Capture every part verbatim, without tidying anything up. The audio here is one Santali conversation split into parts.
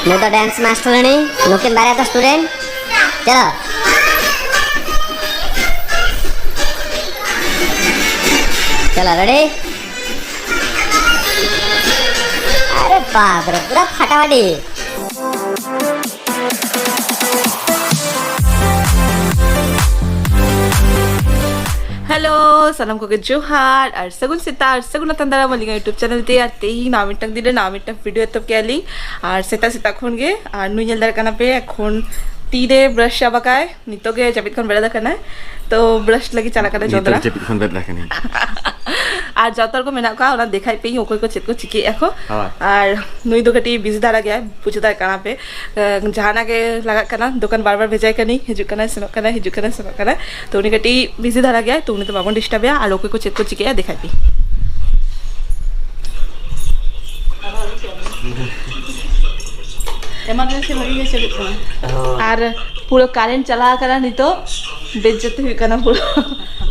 ᱱᱩᱭ ᱫᱚ ᱰᱮᱱᱥ ᱢᱟᱥᱴᱟᱨ ᱨᱤᱱᱤᱡ, ᱱᱩᱠᱤᱱ ᱵᱟᱨᱭᱟ ᱫᱚ ᱥᱴᱩᱰᱮᱱᱴ᱾ ᱪᱚᱞᱚ, ᱪᱚᱞᱚ, ᱨᱮᱰᱤ᱾ ᱟᱨᱮ ᱵᱟᱯ ᱨᱮ, ᱯᱩᱨᱟ ᱯᱷᱟᱴᱟᱯᱷᱟᱴᱤ᱾ ᱦᱮᱞᱳ, ᱥᱟᱱᱟᱢ ᱠᱚᱜᱮ ᱡᱚᱦᱟᱨ ᱟᱨ ᱥᱟᱹᱜᱩᱱ ᱥᱮᱛᱟᱜ ᱟᱨ ᱥᱟᱹᱜᱩᱱ ᱟᱛᱟᱝ ᱫᱟᱨᱟᱢ ᱟᱹᱞᱤᱧᱟᱜ YouTube ᱪᱮᱱᱮᱞ ᱛᱮ᱾ ᱟᱨ ᱛᱮᱦᱮᱧ ᱱᱟᱣᱟ ᱢᱤᱫᱴᱟᱝ ᱫᱤᱱ ᱨᱮ ᱱᱟᱣᱟ ᱢᱤᱫᱴᱟᱝ ᱵᱷᱤᱰᱤᱭᱳ ᱮᱛᱚᱦᱚᱵ ᱠᱮᱜᱼᱟ ᱞᱤᱧ᱾ ᱟᱨ ᱥᱮᱛᱟᱜ ᱥᱮᱛᱟᱜ ᱠᱷᱚᱱ ᱜᱮ, ᱟᱨ ᱱᱩᱭ ᱧᱮᱞ ᱫᱟᱲᱮᱭᱟᱜ ᱠᱟᱱᱟ ᱯᱮ, ᱮᱠᱷᱚᱱ ᱛᱤᱨᱮ ᱵᱨᱟᱥ ᱪᱟᱵᱟ ᱠᱟᱜᱼᱟᱭ᱾ ᱱᱤᱛᱚᱜ ᱜᱮ ᱡᱟᱹᱯᱤᱫ ᱠᱷᱚᱱ ᱵᱮᱨᱮᱫ ᱟᱠᱟᱱᱟᱭ, ᱛᱚ ᱵᱨᱟᱥ ᱞᱟᱹᱜᱤᱫ ᱪᱟᱞᱟᱜ ᱠᱟᱱᱟ ᱱᱤᱛᱚᱜ ᱡᱚᱫᱽᱨᱟ᱾ ᱡᱟᱹᱯᱤᱫ ᱠᱷᱚᱱ ᱵᱮᱨᱮᱫ ᱟᱠᱟᱱᱟᱹᱧ᱾ ᱟᱨ ᱡᱚᱛᱚ ᱦᱚᱲ ᱠᱚ ᱢᱮᱱᱟᱜ ᱠᱚᱣᱟ, ᱚᱱᱟ ᱫᱮᱠᱷᱟᱭ ᱯᱮ ᱤᱧ ᱚᱠᱚᱭ ᱠᱚ ᱪᱮᱫ ᱠᱚ ᱪᱤᱠᱟᱹᱭᱮᱫᱼᱟ ᱠᱚ᱾ ᱦᱳᱭ᱾ ᱟᱨ ᱱᱩᱭ ᱫᱚ ᱠᱟᱹᱴᱤᱡ ᱵᱤᱡᱤ ᱫᱷᱟᱨᱟ ᱜᱮᱭᱟᱭ, ᱵᱩᱡᱷᱟᱹᱣ ᱫᱟᱲᱮᱭᱟᱜ ᱠᱟᱱᱟ ᱯᱮ᱾ ᱮᱸ, ᱡᱟᱦᱟᱱᱟᱜ ᱜᱮ ᱞᱟᱜᱟᱜ ᱠᱟᱱᱟ, ᱫᱚᱠᱟᱱ ᱵᱟᱨ ᱵᱟᱨ ᱵᱷᱮᱡᱟᱭ ᱠᱟᱹᱱᱟᱹᱧ, ᱦᱤᱡᱩᱜ ᱠᱟᱱᱟᱭ ᱥᱮᱱᱚᱜ ᱠᱟᱱᱟᱭ, ᱦᱤᱡᱩᱜ ᱠᱟᱱᱟᱭ ᱥᱮᱱᱚᱜ ᱠᱟᱱᱟᱭ᱾ ᱛᱚ ᱩᱱᱤ ᱠᱟᱹᱴᱤᱡ ᱵᱤᱡᱤ ᱫᱷᱟᱨᱟ ᱜᱮᱭᱟᱭ, ᱛᱚ ᱩᱱᱤ ᱫᱚ ᱵᱟᱵᱚᱱ ᱰᱤᱥᱴᱟᱵᱮᱭᱟ᱾ ᱟᱨ ᱚᱠᱚᱭ ᱠᱚ ᱪᱮᱫ ᱠᱚ ᱪᱤᱠᱟᱹᱭᱟ ᱫᱮᱠᱷᱟᱭ ᱯᱮ᱾ ᱮᱢᱟᱨᱡᱮᱱᱥᱤ ᱵᱷᱟᱜᱤ ᱜᱮ ᱪᱟᱹᱞᱩᱜ ᱠᱟᱱᱟ᱾ ᱦᱳᱭ᱾ ᱟᱨ ᱯᱩᱨᱟᱹ ᱠᱟᱨᱮᱱᱴ ᱪᱟᱞᱟᱣ ᱟᱠᱟᱱᱟ ᱱᱤᱛᱚᱜ, ᱵᱮᱡᱡᱚᱛᱤ ᱦᱩᱭᱩᱜ ᱠᱟᱱᱟ ᱯᱩᱨᱟᱹ᱾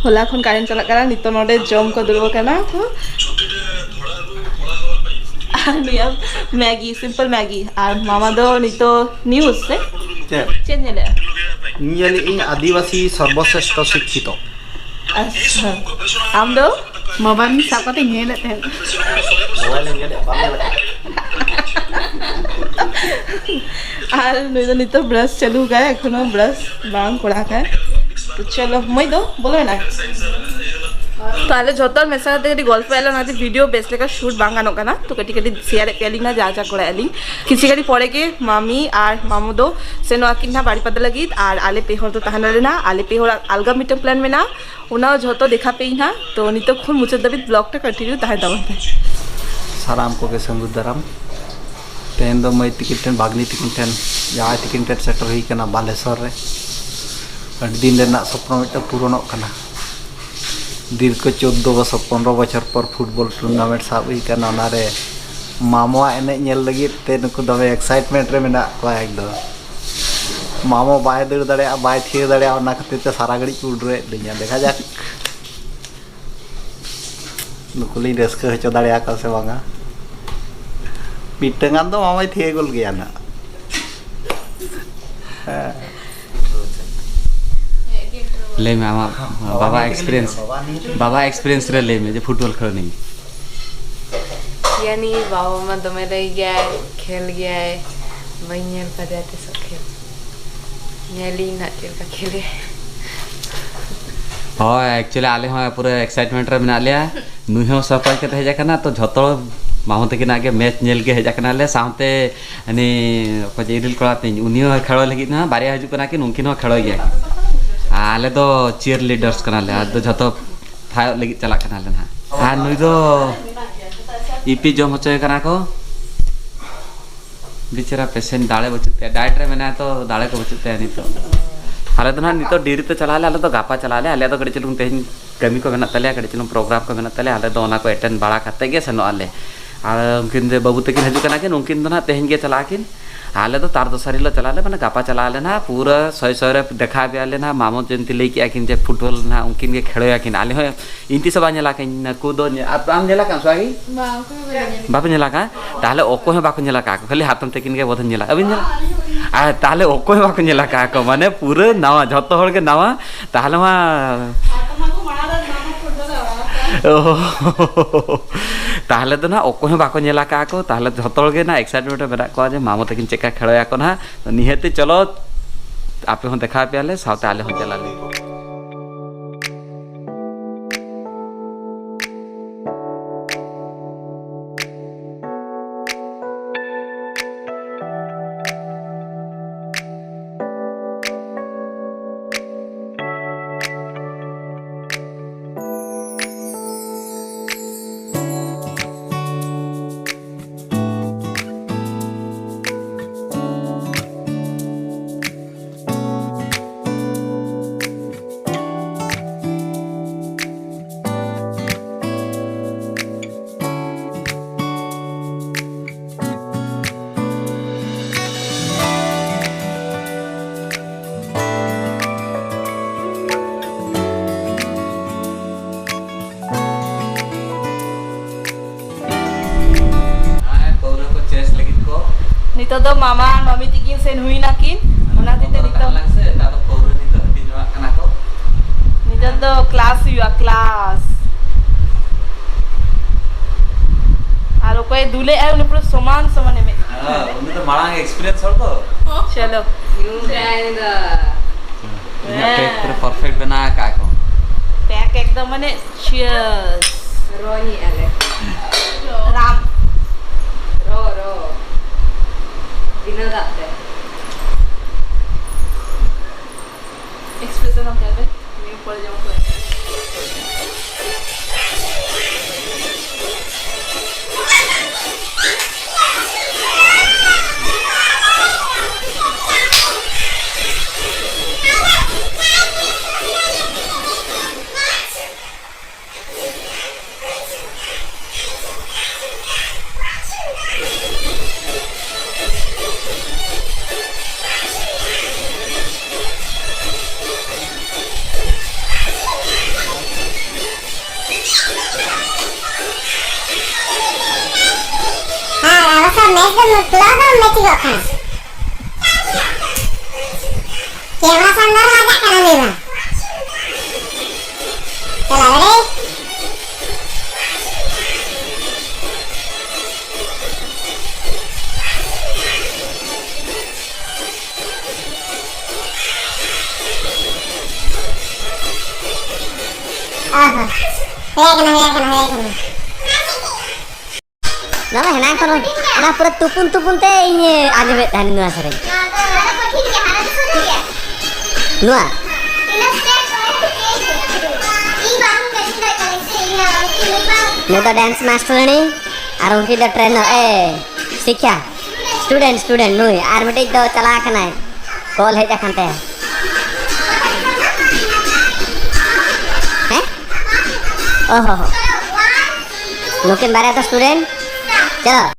ᱦᱚᱞᱟ ᱠᱷᱚᱱ ᱠᱟᱨᱮᱱᱴ ᱪᱟᱞᱟᱜ ᱠᱟᱱᱟ, ᱱᱤᱛᱚᱜ ᱱᱚᱰᱮ ᱡᱚᱢ ᱠᱚ ᱫᱩᱲᱩᱵ ᱟᱠᱟᱱᱟ ᱠᱚ᱾ ᱟᱨ ᱱᱩᱭᱟᱜ ᱢᱮᱜᱤ, ᱥᱤᱢᱯᱚᱞ ᱢᱮᱜᱤ᱾ ᱟᱨ ᱢᱟᱢᱟ ᱫᱚ ᱱᱤᱛᱚᱜ ᱱᱤᱭᱩᱡᱽ ᱥᱮ ᱪᱮᱫ? ᱪᱮᱫ ᱧᱮᱞᱮᱜᱼᱟ? ᱧᱮᱞᱮᱜ ᱟᱹᱧ ᱟᱹᱫᱤᱵᱟᱹᱥᱤ ᱥᱚᱨᱵᱚᱥᱨᱮᱥᱴᱷᱚ ᱥᱤᱠᱠᱷᱤᱛᱚ᱾ ᱟᱪᱪᱷᱟ, ᱟᱢ ᱫᱚ? ᱢᱳᱵᱟᱭᱤᱞ ᱥᱟᱵ ᱠᱟᱛᱮ ᱧᱮᱞᱮᱫ ᱛᱟᱦᱮᱸᱫ᱾ ᱢᱳᱵᱟᱭᱤᱞ ᱧᱮᱞᱮᱫ, ᱵᱟᱢ ᱧᱮᱞᱮᱫ? ᱟᱨ ᱱᱩᱭ ᱫᱚ ᱱᱤᱛᱚᱜ ᱵᱨᱟᱥ ᱪᱟᱹᱞᱩ ᱠᱟᱭ, ᱮᱠᱷᱚᱱᱳ ᱵᱨᱟᱥ ᱵᱟᱝ ᱠᱚᱨᱟᱣ ᱠᱟᱭ᱾ ᱛᱚ ᱪᱚᱞᱚ, ᱢᱟᱹᱭ ᱫᱚ ᱵᱚᱞᱚ ᱮᱱᱟᱭ᱾ ᱛᱚ ᱟᱞᱮ ᱡᱷᱚᱛᱚ ᱦᱚᱲ ᱢᱮᱥᱟ ᱠᱟᱛᱮ ᱠᱟᱹᱴᱤᱡ ᱜᱚᱞᱯᱚ ᱭᱟᱞᱮ, ᱚᱱᱟᱛᱮ ᱵᱷᱤᱰᱤᱭᱳ ᱵᱮᱥ ᱞᱮᱠᱟ ᱥᱩᱴ ᱵᱟᱝ ᱜᱟᱱᱚᱜ ᱠᱟᱱᱟ᱾ ᱛᱚ ᱠᱟᱹᱴᱤᱡ ᱠᱟᱹᱴᱤᱡ ᱥᱮᱭᱟᱨᱮᱫ ᱯᱮᱭᱟᱞᱤᱧ ᱱᱟ ᱡᱟ ᱡᱟ ᱠᱚᱨᱟᱣᱮᱫ ᱞᱤᱧ᱾ ᱠᱤᱪᱷᱩ ᱜᱷᱟᱹᱲᱤᱡ ᱯᱚᱨᱮ ᱜᱮ ᱢᱟᱢᱤ ᱟᱨ ᱢᱟᱢᱩ ᱫᱚ ᱥᱮᱱᱚᱜ ᱟᱹᱠᱤᱱ ᱱᱟᱦᱟᱜ ᱵᱟᱲᱤᱯᱟᱫᱟ ᱞᱟᱹᱜᱤᱫ, ᱟᱨ ᱟᱞᱮ ᱯᱮ ᱦᱚᱲ ᱫᱚ ᱛᱟᱦᱮᱱᱟᱞᱮ ᱱᱟᱦᱟᱜ᱾ ᱟᱞᱮ ᱯᱮ ᱦᱚᱲᱟᱜ ᱟᱞᱜᱟ ᱢᱤᱫᱴᱟᱝ ᱯᱞᱟᱱ ᱢᱮᱱᱟᱜᱼᱟ, ᱚᱱᱟ ᱡᱷᱚᱛᱚ ᱫᱮᱠᱷᱟ ᱯᱮ ᱤᱧ ᱦᱟᱸᱜ᱾ ᱛᱚ ᱱᱤᱛᱚᱜ ᱠᱷᱚᱱ ᱢᱩᱪᱟᱹᱫ ᱫᱷᱟᱹᱵᱤᱡ ᱵᱞᱚᱜᱽ ᱴᱟ ᱠᱚᱱᱴᱤᱱᱤᱭᱩ ᱛᱟᱦᱮᱱ ᱛᱟᱵᱚᱱ ᱯᱮ᱾ ᱥᱟᱱᱟᱢ ᱠᱚᱜᱮ ᱥᱟᱹᱜᱩᱱ ᱫᱟᱨᱟᱢ᱾ ᱛᱮᱦᱮᱧ ᱫᱚ ᱢᱟᱹᱭ ᱛᱤᱠᱤᱱ ᱴᱷᱮᱱ, ᱵᱷᱟᱜᱽᱱᱤ ᱛᱤᱠᱤᱱ ᱴᱷᱮᱱ, ᱡᱟᱶᱟᱭ ᱛᱤᱠᱤᱱ ᱴᱷᱮᱱ ᱥᱮᱴᱮᱨ ᱦᱩᱭ ᱠᱟᱱᱟ ᱵᱟᱞᱮᱥᱚᱨ ᱨᱮ᱾ ᱟᱹᱰᱤ ᱫᱤᱱ ᱨᱮᱱᱟᱜ ᱥᱚᱯᱱᱚ ᱢᱤᱫᱴᱟᱝ ᱯᱩᱨᱚᱱᱚᱜ ᱠᱟᱱᱟ᱾ ᱫᱤᱨᱜᱷᱚ ᱪᱳᱫᱽᱫᱳ ᱵᱚᱪᱷᱚᱨ, ᱯᱚᱱᱨᱚ ᱵᱚᱪᱷᱚᱨ ᱯᱚᱨ ᱯᱷᱩᱴᱵᱚᱞ ᱴᱩᱨᱱᱟᱢᱮᱱᱴ ᱥᱟᱵ ᱦᱩᱭ ᱠᱟᱱᱟ᱾ ᱚᱱᱟᱨᱮ ᱢᱟᱢᱚᱣᱟᱜ ᱮᱱᱮᱡ ᱧᱮᱞ ᱞᱟᱹᱜᱤᱫ ᱛᱮ ᱱᱩᱠᱩ ᱫᱚᱢᱮ ᱮᱠᱥᱟᱭᱤᱴᱢᱮᱱᱴ ᱨᱮ ᱢᱮᱱᱟᱜ ᱠᱚᱣᱟ ᱮᱠᱫᱚᱢ᱾ ᱢᱟᱢᱚ ᱵᱟᱭ ᱫᱟᱹᱲ ᱫᱟᱲᱮᱭᱟᱜᱼᱟ, ᱵᱟᱭ ᱛᱷᱤᱭᱟᱹ ᱫᱟᱲᱮᱭᱟᱜᱼᱟ, ᱚᱱᱟ ᱠᱷᱟᱹᱛᱤᱨ ᱛᱮ ᱥᱟᱨᱟ ᱜᱷᱟᱹᱲᱤᱡ ᱠᱚ ᱩᱰᱨᱟᱹᱣᱮᱫ ᱞᱤᱧᱟ᱾ ᱫᱮᱠᱷᱟ ᱡᱟᱠ ᱱᱩᱠᱩ ᱞᱤᱧ ᱨᱟᱹᱥᱠᱟᱹ ᱦᱚᱪᱚ ᱫᱟᱲᱮᱭᱟᱠᱚᱣᱟ ᱥᱮ ᱵᱟᱝᱟ᱾ ᱢᱤᱫᱴᱟᱝ ᱜᱟᱱ ᱫᱚ ᱢᱟᱢᱟᱭ ᱛᱷᱤᱭᱟᱹ ᱜᱚᱞ ᱜᱮᱭᱟ ᱱᱟᱜ᱾ ᱞᱟᱹᱭ ᱢᱮ ᱟᱢᱟᱜ ᱵᱟᱵᱟ ᱮᱠᱥᱯᱤᱨᱤᱭᱮᱱᱥ, ᱵᱟᱵᱟ ᱮᱠᱥᱯᱤᱨᱤᱭᱮᱱᱥ ᱨᱮ ᱞᱟᱹᱭ ᱢᱮ ᱡᱮ ᱯᱷᱩᱴᱵᱚᱞ ᱠᱷᱮᱞᱳ ᱱᱤᱭᱮ᱾ ᱭᱟᱱᱤ ᱵᱟᱵᱟ ᱢᱟ ᱫᱚᱢᱮ ᱞᱟᱹᱭ ᱜᱮᱭᱟᱭ, ᱠᱷᱮᱞ ᱜᱮᱭᱟᱭ, ᱵᱟᱹᱧ ᱧᱮᱞ ᱠᱟᱫᱮᱭᱟ ᱛᱤᱥ ᱦᱚᱸ ᱠᱷᱮᱞ᱾ ᱧᱮᱞᱤᱧ ᱱᱟᱜ ᱪᱮᱫ ᱞᱮᱠᱟ ᱠᱷᱮᱞᱮ᱾ ᱦᱳᱭ, ᱮᱠᱪᱩᱭᱮᱞᱤ ᱟᱞᱮ ᱦᱚᱸ ᱯᱩᱨᱟᱹ ᱮᱠᱥᱟᱭᱤᱴᱢᱮᱱᱴ ᱨᱮ ᱢᱮᱱᱟᱜ ᱞᱮᱭᱟ᱾ ᱱᱩᱭ ᱦᱚᱸ ᱥᱟᱨᱯᱨᱟᱭᱤᱡᱽ ᱠᱟᱛᱮ ᱦᱮᱡ ᱟᱠᱟᱱᱟ, ᱛᱚ ᱡᱷᱚᱛᱚ ᱢᱟᱢᱚ ᱛᱟᱹᱠᱤᱱᱟᱜ ᱜᱮ ᱢᱮᱪ ᱧᱮᱞ ᱜᱮ ᱦᱮᱡ ᱟᱠᱟᱱᱟᱞᱮ, ᱥᱟᱶᱛᱮ ᱩᱱᱤ ᱚᱠᱚᱭ ᱡᱮ ᱤᱨᱤᱞ ᱠᱚᱲᱟ ᱛᱤᱧ, ᱩᱱᱤ ᱦᱚᱸ ᱠᱷᱮᱞᱳ ᱞᱟᱹᱜᱤᱫ ᱦᱟᱸᱜ ᱵᱟᱨᱭᱟ ᱦᱤᱡᱩᱜ ᱠᱟᱱᱟ ᱠᱤᱱ, ᱩᱱᱠᱤᱱ ᱦᱚᱸ ᱠᱷᱮᱞᱳ ᱜᱮᱭᱟ ᱠᱤᱱ᱾ ᱟᱨ ᱟᱞᱮ ᱫᱚ ᱪᱤᱭᱟᱨ ᱞᱤᱰᱟᱨᱥ ᱠᱟᱱᱟᱞᱮ, ᱟᱨ ᱫᱚ ᱡᱷᱚᱛᱚ ᱯᱷᱟᱭᱚᱜ ᱞᱟᱹᱜᱤᱫ ᱪᱟᱞᱟᱜ ᱠᱟᱱᱟᱞᱮ ᱱᱟᱦᱟᱜ᱾ ᱟᱨ ᱱᱩᱭ ᱫᱚ ᱤᱯᱤ ᱡᱚᱢ ᱦᱚᱪᱚᱭᱮ ᱠᱟᱱᱟ ᱠᱚ᱾ ᱵᱮᱪᱟᱨᱟ ᱯᱮᱥᱮᱱᱴ ᱫᱟᱲᱮ ᱵᱟᱹᱪᱩᱜ ᱛᱟᱭᱟ, ᱰᱟᱭᱮᱴ ᱨᱮ ᱢᱮᱱᱟᱭᱟ ᱛᱚ ᱫᱟᱲᱮ ᱠᱚ ᱵᱟᱹᱪᱩᱜ ᱛᱟᱭᱟ ᱱᱤᱛᱚᱜ᱾ ᱟᱞᱮ ᱫᱚ ᱱᱟᱦᱟᱜ ᱱᱤᱛᱚᱜ ᱰᱮᱨᱤ ᱛᱮ ᱪᱟᱞᱟᱜ ᱟᱞᱮ, ᱟᱞᱮ ᱫᱚ ᱜᱟᱯᱟ ᱪᱟᱞᱟᱜ ᱟᱞᱮ᱾ ᱟᱞᱮᱭᱟᱜ ᱫᱚ ᱠᱟᱹᱴᱤᱡ ᱪᱩᱞᱩᱝ ᱛᱮᱦᱮᱧ ᱠᱟᱹᱢᱤ ᱠᱚ ᱢᱮᱱᱟᱜ ᱛᱟᱞᱮᱭᱟ, ᱠᱟᱹᱴᱤᱡ ᱪᱩᱞᱩᱝ ᱯᱨᱳᱜᱨᱟᱢ ᱠᱚ ᱢᱮᱱᱟᱜ ᱛᱟᱞᱮᱭᱟ, ᱟᱞᱮ ᱫᱚ ᱚᱱᱟ ᱠᱚ ᱮᱴᱮᱱᱰ ᱵᱟᱲᱟ ᱠᱟᱛᱮ ᱜᱮ ᱥᱮᱱᱚᱜ ᱟᱞᱮ᱾ ᱟᱨ ᱩᱱᱠᱤᱱ ᱫᱚ ᱵᱟᱹᱵᱩ ᱛᱟᱹᱠᱤᱱ ᱦᱤᱡᱩᱜ ᱠᱟᱱᱟ ᱠᱤᱱ, ᱩᱱᱠᱤᱱ ᱫᱚ ᱱᱟᱦᱟᱜ ᱛᱮᱦᱮᱧ ᱜᱮ ᱪᱟᱞᱟᱜ ᱟᱹᱠᱤᱱ᱾ ᱟᱞᱮ ᱫᱚ ᱛᱟᱨ ᱫᱚᱥᱟᱨ ᱦᱤᱞᱳᱜ ᱪᱟᱞᱟᱜ ᱟᱞᱮ, ᱢᱟᱱᱮ ᱜᱟᱯᱟ ᱪᱟᱞᱟᱜ ᱟᱞᱮ ᱱᱟᱦᱟᱜ, ᱯᱩᱨᱟᱹ ᱥᱚᱭ ᱥᱚᱭ ᱨᱮ ᱫᱮᱠᱷᱟᱣ ᱟᱯᱮᱭᱟᱞᱮ ᱱᱟᱦᱟᱜ᱾ ᱢᱟᱢᱚ ᱡᱚᱭᱚᱱᱛᱤ ᱞᱟᱹᱭ ᱠᱮᱜᱼᱟ ᱠᱤᱱ ᱡᱮ ᱯᱷᱩᱴᱵᱚᱞ ᱱᱟᱦᱟᱜ ᱩᱱᱠᱤᱱ ᱜᱮ ᱠᱷᱮᱞᱳᱭᱟᱠᱤᱱ, ᱟᱞᱮ ᱦᱚᱸ ᱤᱧ ᱛᱤᱥ ᱦᱚᱸ ᱵᱟᱝ ᱧᱮᱞ ᱟᱠᱟᱫᱟᱹᱧ, ᱱᱟᱠᱩ ᱫᱚ ᱧᱮ-, ᱟᱯ-, ᱟᱢ ᱧᱮᱞ ᱟᱠᱟᱫᱟᱢ ᱥᱮ ᱵᱟᱝ? ᱵᱟᱝ, ᱚᱠᱚᱭ ᱦᱚᱸ ᱵᱟᱞᱮ ᱧᱮᱞ ᱟᱠᱟᱫᱟ᱾ ᱵᱟᱯᱮ ᱧᱮᱞ ᱟᱠᱟᱫᱟ? ᱛᱟᱦᱚᱞᱮ ᱚᱠᱚᱭ ᱦᱚᱸ ᱵᱟᱠᱚ ᱧᱮᱞ ᱟᱠᱟᱫ ᱠᱚ, ᱠᱷᱟᱹᱞᱤ ᱦᱟᱛᱚᱢ ᱛᱟᱹᱠᱤᱱ ᱜᱮ ᱵᱚᱫᱷᱚᱱ ᱧᱮᱞ ᱟᱠᱟᱫ᱾ ᱟᱹᱵᱤᱱ ᱧᱮᱞ? ᱟᱨ ᱛᱟᱦᱚᱞᱮ ᱚᱠᱚᱭ ᱦᱚᱸ ᱵᱟᱠᱚ ᱧᱮᱞ ᱟᱠᱟᱫ ᱠᱚ, ᱢᱟᱱᱮ ᱯᱩᱨᱟᱹ ᱱᱟᱣᱟ, ᱡᱷᱚᱛᱚ ᱦᱚᱲ ᱜᱮ ᱱᱟᱣᱟ᱾ ᱛᱟᱦᱚᱞᱮ ᱢᱟ, ᱚ, ᱛᱟᱦᱚᱞᱮ ᱫᱚ ᱱᱟᱦᱟᱜ ᱚᱠᱚᱭ ᱦᱚᱸ ᱵᱟᱠᱚ ᱧᱮᱞ ᱟᱠᱟᱫ ᱠᱚ, ᱛᱟᱦᱚᱞᱮ ᱡᱷᱚᱛᱚ ᱦᱚᱲ ᱜᱮ ᱱᱟᱦᱟᱜ ᱮᱠᱥᱟᱭᱤᱴᱢᱮᱱᱴ ᱨᱮ ᱢᱮᱱᱟᱜ ᱠᱚᱣᱟ ᱡᱮ ᱢᱟᱢᱚ ᱛᱟᱹᱠᱤᱱ ᱪᱮᱫ ᱞᱮᱠᱟ ᱠᱷᱮᱞᱳᱭᱟᱠᱚ ᱱᱟᱦᱟᱜ᱾ ᱱᱤᱦᱟᱹᱛᱤ ᱪᱚᱞᱚ, ᱟᱯᱮ ᱦᱚᱸ ᱫᱮᱠᱷᱟᱣ ᱟᱯᱮᱭᱟᱞᱮ, ᱥᱟᱶᱛᱮ ᱟᱞᱮ ᱦᱚᱸ ᱪᱟᱞᱟᱜ ᱞᱮ᱾ ᱟᱨ ᱯᱟᱹᱣᱨᱟᱹ ᱠᱚ ᱪᱮᱥ ᱞᱟᱹᱜᱤᱫ ᱠᱚ᱾ ᱱᱤᱛᱚᱜ ᱫᱚ ᱢᱟᱢᱟ ᱟᱨ ᱢᱟᱢᱤ ᱛᱤᱠᱤᱱ ᱥᱮᱱ ᱦᱩᱭ ᱱᱟᱠᱤᱱ᱾ ᱚᱱᱟ ᱦᱚᱛᱮᱡ ᱛᱮ ᱱᱤᱛᱚᱜ ᱱᱤᱛᱚᱜ ᱫᱚ ᱠᱞᱟᱥ ᱦᱩᱭᱩᱜᱼᱟ, ᱠᱞᱟᱥ᱾ ᱟᱨ ᱚᱠᱚᱭ ᱫᱩᱞᱮᱜᱼᱟᱭ, ᱩᱱᱤ ᱯᱩᱨᱟᱹ ᱥᱚᱢᱟᱱ ᱥᱚᱢᱟᱱ ᱮᱢᱮᱜ ᱠᱟᱱᱟ᱾ ᱦᱮᱸ, ᱩᱱᱤ ᱫᱚ ᱢᱟᱲᱟᱝ ᱮᱠᱥᱯᱤᱨᱤᱭᱮᱱᱥ ᱦᱚᱲ ᱛᱚ᱾ ᱪᱚᱞᱚ᱾ ᱤᱧᱟᱹᱜ ᱯᱮᱠ ᱯᱩᱨᱟᱹ ᱯᱟᱨᱯᱷᱮᱠᱴ ᱵᱮᱱᱟᱣ ᱟᱠᱟᱫ ᱠᱚ᱾ ᱯᱮᱠ ᱮᱠᱫᱚᱢ ᱢᱟᱱᱮ ᱪᱤᱭᱟᱨᱥ᱾ ᱨᱚ ᱧᱮᱜᱼᱟ ᱞᱮ᱾ ᱨᱟᱢ᱾ ᱨᱚ, ᱨᱚ᱾ ᱵᱤᱱᱟᱹ ᱫᱟᱜ ᱛᱮ᱾ ᱮᱠᱥᱯᱨᱮᱥᱚᱱ ᱚᱱᱠᱟ ᱜᱮ᱾ ᱱᱤᱭᱩ ᱯᱚᱨᱮ ᱡᱮᱢᱚᱱ ᱠᱚ ᱮᱱᱮᱡ᱾ ᱟᱨ ᱟᱵᱚ ᱥᱟᱶ ᱢᱮᱪ ᱫᱚ ᱢᱩᱠᱞᱟᱹ ᱫᱚ ᱢᱮᱪᱚᱜᱚᱜ ᱠᱟᱱᱟ᱾ ᱠᱮᱢᱨᱟ ᱥᱟᱢᱱᱟ ᱨᱮ ᱞᱟᱜᱟᱜ ᱠᱟᱱᱟ ᱱᱩᱭ ᱢᱟ᱾ ᱪᱟᱞᱟᱣ ᱫᱟᱲᱮ᱾ ᱚ ᱦᱚᱸ᱾ ᱦᱩᱭ ᱟᱠᱟᱱᱟ, ᱦᱩᱭ ᱟᱠᱟᱱᱟ, ᱦᱩᱭ ᱟᱠᱟᱱᱟ᱾ ᱱᱚᱣᱟ ᱢᱟ ᱦᱮᱱᱟᱝ ᱠᱷᱚᱱ ᱚᱱᱟ ᱯᱩᱨᱟᱹ ᱛᱩᱯᱩᱱ ᱛᱩᱯᱩᱱ ᱛᱮ ᱤᱧ ᱟᱸᱡᱚᱢᱮᱫ ᱛᱟᱦᱮᱱ ᱱᱚᱣᱟ ᱥᱮᱨᱮᱧ᱾ ᱱᱚᱣᱟ? ᱱᱩᱭ ᱫᱚ ᱰᱮᱱᱥ ᱢᱟᱥᱴᱟᱨᱟᱹᱱᱤ ᱟᱨ ᱩᱱᱠᱤᱱ ᱫᱚ ᱴᱨᱮᱱᱟᱨ, ᱮ, ᱥᱤᱠᱷᱟ᱾ ᱥᱴᱩᱰᱮᱱᱴ, ᱥᱴᱩᱰᱮᱱᱴ ᱱᱩᱭ᱾ ᱟᱨ ᱢᱤᱫᱴᱤᱡ ᱫᱚ ᱪᱟᱞᱟᱣ ᱠᱟᱱᱟᱭ, ᱠᱚᱞ ᱦᱮᱡ ᱟᱠᱟᱱ ᱛᱟᱭᱟ᱾ ᱦᱮᱸ? ᱚ ᱦᱚ ᱦᱚ᱾ ᱱᱩᱠᱤᱱ ᱵᱟᱨᱭᱟ ᱫᱚ ᱥᱴᱩᱰᱮᱱᱴ᱾ ᱪᱚᱞᱚ᱾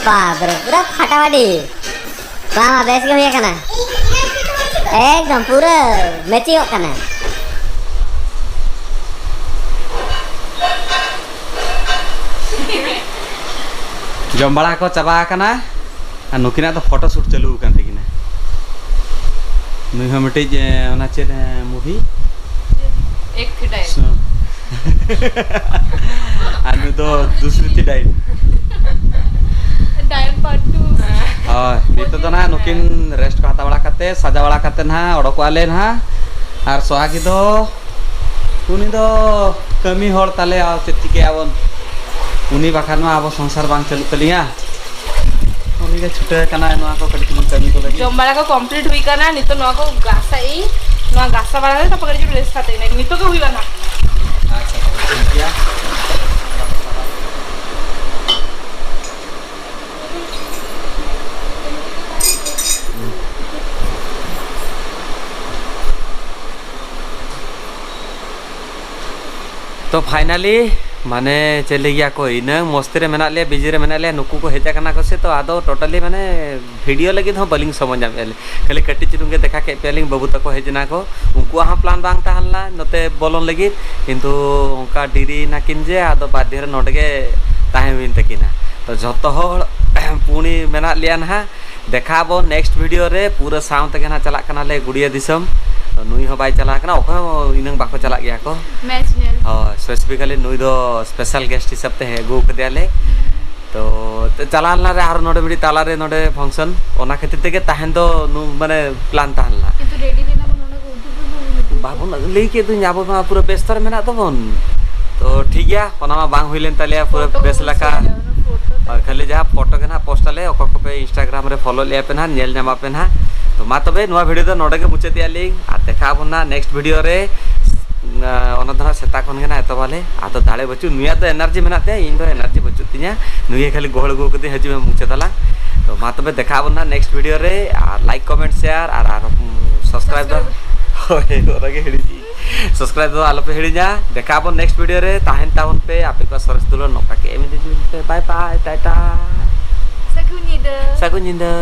ᱵᱟᱯ ᱨᱮ, ᱯᱩᱨᱟᱹ ᱯᱷᱟᱴᱟᱯᱷᱟᱴᱤ᱾ ᱵᱟᱝ, ᱵᱟᱝ, ᱵᱮᱥ ᱜᱮ ᱦᱩᱭ ᱟᱠᱟᱱᱟ᱾ ᱮᱠᱫᱚᱢ ᱯᱩᱨᱟᱹ ᱢᱮᱪᱤᱝᱚᱜ ᱠᱟᱱᱟ᱾ ᱡᱚᱢ ᱵᱟᱲᱟ ᱠᱚ ᱪᱟᱵᱟ ᱟᱠᱟᱱᱟ᱾ ᱟᱨ ᱱᱩᱠᱤᱱᱟᱜ ᱫᱚ ᱯᱷᱳᱴᱳ ᱥᱩᱴ ᱪᱟᱹᱞᱩ ᱟᱠᱟᱱ ᱛᱟᱹᱠᱤᱱᱟ᱾ ᱱᱩᱭ ᱦᱚᱸ ᱢᱤᱫᱴᱤᱡ, ᱮ, ᱚᱱᱟ ᱪᱮᱫ, ᱮ, movie? ᱮᱠ ᱛᱷᱤ ᱰᱟᱭᱤᱱ᱾ ᱥᱩ-, ᱟᱨ ᱱᱩᱭ ᱫᱚ ᱫᱩᱥᱨᱤ ᱛᱷᱤ ᱰᱟᱭᱤᱱ᱾ ᱰᱟᱭᱤᱱ part two᱾ ᱦᱳᱭ, ᱱᱤᱛᱚᱜ ᱫᱚ ᱱᱟᱦᱟᱜ ᱱᱩᱠᱤᱱ rest ᱠᱚ ᱦᱟᱛᱟᱣ ᱵᱟᱲᱟ ᱠᱟᱛᱮ, ᱥᱟᱡᱟᱣ ᱵᱟᱲᱟ ᱠᱟᱛᱮ ᱱᱟᱦᱟᱜ ᱚᱰᱚᱠᱚᱜᱼᱟ ᱞᱮ ᱱᱟᱦᱟᱜ᱾ ᱟᱨ ᱥᱚᱦᱟᱜᱤ ᱫᱚ, ᱩᱱᱤ ᱫᱚ ᱠᱟᱹᱢᱤ ᱦᱚᱲ ᱛᱟᱞᱮ, ᱟᱨ ᱪᱮᱫ ᱪᱤᱠᱟᱹᱭᱟᱵᱚᱱ? ᱩᱱᱤ ᱵᱟᱠᱷᱟᱱ ᱢᱟ ᱟᱵᱚ ᱥᱚᱝᱥᱟᱨ ᱵᱟᱝ ᱪᱟᱹᱞᱩᱜ ᱛᱟᱹᱞᱤᱧᱟ᱾ ᱩᱱᱤ ᱜᱮ ᱪᱷᱩᱴᱟᱹᱣ ᱠᱟᱱᱟᱭ ᱱᱚᱣᱟ ᱠᱚ ᱠᱟᱹᱴᱤᱡ ᱪᱩᱞᱩᱝ ᱠᱟᱹᱢᱤ ᱠᱚ ᱞᱟᱹᱜᱤᱫ᱾ ᱡᱚᱢ ᱵᱟᱲᱟ ᱠᱚ complete ᱦᱩᱭ ᱠᱟᱱᱟ, ᱱᱤᱛᱚᱜ ᱱᱚᱣᱟ ᱠᱚ ᱜᱷᱟᱥᱟᱜ ᱤᱧ᱾ ᱱᱚᱣᱟ ᱜᱷᱟᱥᱟ ᱵᱟᱲᱟ ᱠᱟᱛᱮ ᱛᱟᱨᱯᱚᱨ ᱠᱟᱹᱴᱤᱡ ᱪᱩᱞᱩᱝ rest ᱦᱟᱛᱟᱣ ᱤᱧ, ᱱᱤᱛᱚᱜ ᱜᱮ ᱦᱩᱭᱩᱜᱼᱟ ᱱᱟᱦᱟᱜ᱾ ᱟᱪᱪᱷᱟ, ᱛᱚᱵᱮ ᱴᱷᱤᱠ ᱜᱮᱭᱟ᱾ ᱛᱚ finally, ᱢᱟᱱᱮ ᱪᱮᱫ ᱞᱟᱹᱭ ᱜᱮᱭᱟ ᱠᱚ, ᱤᱱᱟᱹᱝ ᱢᱚᱥᱛᱤ ᱨᱮ ᱢᱮᱱᱟᱜ ᱞᱮᱭᱟ, busy ᱨᱮ ᱢᱮᱱᱟᱜ ᱞᱮᱭᱟ, ᱱᱩᱠᱩ ᱠᱚ ᱦᱮᱡ ᱟᱠᱟᱱᱟ ᱠᱚ ᱥᱮ, ᱛᱚ ᱟᱫᱚ totally ᱢᱟᱱᱮ video ᱞᱟᱹᱜᱤᱫ ᱦᱚᱸ ᱵᱟᱹᱞᱤᱧ ᱥᱚᱢᱚᱭ ᱧᱟᱢᱮᱫᱼᱟ ᱞᱤᱧ᱾ ᱠᱷᱟᱹᱞᱤ ᱠᱟᱹᱴᱤᱡ ᱪᱩᱞᱩᱝ ᱜᱮ ᱫᱮᱠᱷᱟ ᱠᱮᱫ ᱯᱮᱭᱟᱞᱤᱧ, ᱵᱟᱹᱵᱩ ᱛᱟᱠᱚ ᱦᱮᱡ ᱮᱱᱟ ᱠᱚ, ᱩᱱᱠᱩᱣᱟᱜ ᱦᱚᱸ plan ᱵᱟᱝ ᱛᱟᱦᱮᱸ ᱞᱮᱱᱟ ᱱᱚᱛᱮ ᱵᱚᱞᱚᱱ ᱞᱟᱹᱜᱤᱫ, ᱠᱤᱱᱛᱩ ᱚᱱᱠᱟ ᱰᱮᱨᱤ ᱱᱟᱠᱤᱱ ᱡᱮ ᱟᱫᱚ ᱵᱟᱫᱽᱫᱷᱚ ᱨᱮ ᱱᱚᱰᱮ ᱜᱮ ᱛᱟᱦᱮᱸ ᱦᱩᱭᱮᱱ ᱛᱟᱹᱠᱤᱱᱟ᱾ ᱛᱚ ᱡᱷᱚᱛᱚ ᱦᱚᱲ ᱯᱩᱱᱤ ᱢᱮᱱᱟᱜ ᱞᱮᱭᱟ ᱱᱟᱦᱟᱜ, ᱫᱮᱠᱷᱟᱜ ᱟᱵᱚᱱ next video ᱨᱮ᱾ ᱯᱩᱨᱟᱹ ᱥᱟᱶ ᱛᱮᱜᱮ ᱱᱟᱦᱟᱜ ᱪᱟᱞᱟᱜ ᱠᱟᱱᱟᱞᱮ ᱜᱩᱲᱤᱭᱟᱹ ᱫᱤᱥᱚᱢ᱾ ᱛᱚ ᱱᱩᱭ ᱦᱚᱸ ᱵᱟᱭ ᱪᱟᱞᱟᱣ ᱠᱟᱱᱟ, ᱚᱠᱚᱭ ᱦᱚᱸ ᱤᱱᱟᱹᱝ ᱵᱟᱠᱚ ᱪᱟᱞᱟᱜ ᱜᱮᱭᱟ ᱠᱚ᱾ ᱢᱮᱪ ᱧᱮᱞ᱾ ᱦᱳᱭ, specifically ᱱᱩᱭ ᱫᱚ special guest ᱦᱤᱥᱟᱹᱵ ᱛᱮ ᱦᱮᱡ ᱟᱹᱜᱩ ᱠᱟᱫᱮᱭᱟᱞᱮ᱾ ᱛᱚ, ᱛᱚ ᱪᱟᱞᱟᱣ ᱞᱮᱱᱟ ᱨᱮ ᱟᱨᱚ ᱱᱚᱰᱮ ᱢᱤᱫᱴᱤᱡ ᱛᱟᱞᱟᱨᱮ ᱱᱚᱰᱮ function, ᱚᱱᱟ ᱠᱷᱟᱹᱛᱤᱨ ᱛᱮᱜᱮ ᱛᱟᱦᱮᱱ ᱫᱚ ᱱᱩ-, ᱢᱟᱱᱮ plan ᱛᱟᱦᱮᱸ ᱞᱮᱱᱟ᱾ ᱠᱤᱱᱛᱩ ready ᱞᱮᱱᱟ ᱵᱚᱱ, ᱚᱱᱟ ᱠᱚ ᱩᱫᱩᱜ ᱵᱚᱱ ᱵᱷᱩᱞ ᱠᱮᱫᱟ᱾ ᱵᱟᱵᱚᱱ ᱞᱟᱹᱭ ᱠᱮᱫ ᱫᱩᱧ, ᱟᱵᱚ ᱢᱟ ᱯᱩᱨᱟᱹ ᱵᱮᱥᱛᱚ ᱨᱮ ᱢᱮᱱᱟᱜ ᱛᱟᱵᱚᱱ᱾ ᱛᱚ ᱴᱷᱤᱠ ᱜᱮᱭᱟ, ᱚᱱᱟ ᱢᱟ ᱵᱟᱝ ᱦᱩᱭ ᱞᱮᱱ ᱛᱟᱞᱮᱭᱟ ᱯᱩᱨᱟᱹ ᱯᱷᱳᱴᱳ ᱵᱮᱥ ᱠᱚ ᱞᱮᱠᱟ᱾ ᱥᱮ ᱚᱱᱟ ᱯᱷᱳᱴᱳ ᱛᱮ᱾ ᱦᱳᱭ, ᱠᱷᱟᱹᱞᱤ ᱡᱟᱦᱟᱸ ᱯᱷᱳᱴᱳ ᱜᱮ ᱱᱟᱦᱟᱜ post ᱟᱞᱮ, ᱚᱠᱚᱭ ᱠᱚᱯᱮ Instagram ᱨᱮ follow ᱞᱮᱜᱼᱟ ᱯᱮ ᱱᱟᱦᱟᱜ, ᱧᱮᱞ ᱧᱟᱢᱟ ᱯᱮ ᱱᱟᱦᱟᱜ᱾ ᱛᱚ ᱢᱟ ᱛᱚᱵᱮ ᱱᱚᱣᱟ video ᱫᱚ ᱱᱚᱰᱮ ᱜᱮ ᱢᱩᱪᱟᱹᱫ ᱮᱜᱼᱟ ᱞᱤᱧ, ᱟᱨ ᱫᱮᱠᱷᱟᱜ ᱟᱵᱚᱱ ᱱᱟᱦᱟᱜ next video ᱨᱮ᱾ ᱟᱸ, ᱚᱱᱟ ᱫᱚ ᱱᱟᱦᱟᱜ ᱥᱮᱛᱟᱜ ᱠᱷᱚᱱ ᱜᱮ ᱱᱟᱦᱟᱜ ᱮᱛᱚᱦᱚᱵ ᱟᱞᱮ᱾ ᱟᱫᱚ ᱫᱟᱲᱮ ᱵᱟᱹᱪᱩᱜ, ᱱᱩᱭᱟᱜ ᱫᱚ energy ᱢᱮᱱᱟᱜ ᱛᱟᱭᱟ, ᱤᱧ ᱫᱚ energy ᱵᱟᱹᱪᱩᱜ ᱛᱤᱧᱟ᱾ ᱱᱩᱭ ᱜᱮ ᱠᱷᱟᱹᱞᱤ ᱜᱚᱦᱚᱲ ᱟᱹᱜᱩ ᱠᱟᱛᱮ ᱦᱤᱡᱩᱜ ᱢᱮ, ᱢᱩᱪᱟᱹᱫ ᱟᱞᱟᱝ᱾ ᱛᱚ ᱢᱟ ᱛᱚᱵᱮ ᱫᱮᱠᱷᱟᱜ ᱟᱵᱚᱱ ᱱᱟᱦᱟᱜ next video ᱨᱮ, ᱟᱨ like, comment, share ᱟᱨ, ᱟᱨ, ᱩᱸ, subscribe ᱫᱚ, subscribe᱾ ᱦᱳᱭ, ᱚᱱᱟ ᱜᱮ ᱦᱤᱲᱤᱧ ᱠᱮᱫᱟᱹᱧ᱾ Subscribe ᱫᱚ ᱟᱞᱚᱯᱮ ᱦᱤᱲᱤᱧᱟ᱾ ᱫᱮᱠᱷᱟᱜ ᱟᱵᱚᱱ next video ᱨᱮ, ᱛᱟᱦᱮᱱ ᱛᱟᱵᱚᱱ ᱯᱮ, ᱟᱯᱮ ᱠᱚᱣᱟᱜ ᱥᱚᱨᱮᱥ ᱫᱩᱞᱟᱹᱲ ᱱᱚᱝᱠᱟ ᱜᱮ ᱮᱢ ᱤᱫᱤ ᱯᱮ᱾ Bye bye, Tata. ᱥᱟᱹᱜᱩᱱ ᱧᱤᱫᱟᱹ᱾ ᱥᱟᱹᱜᱩᱱ ᱧᱤᱫᱟᱹ᱾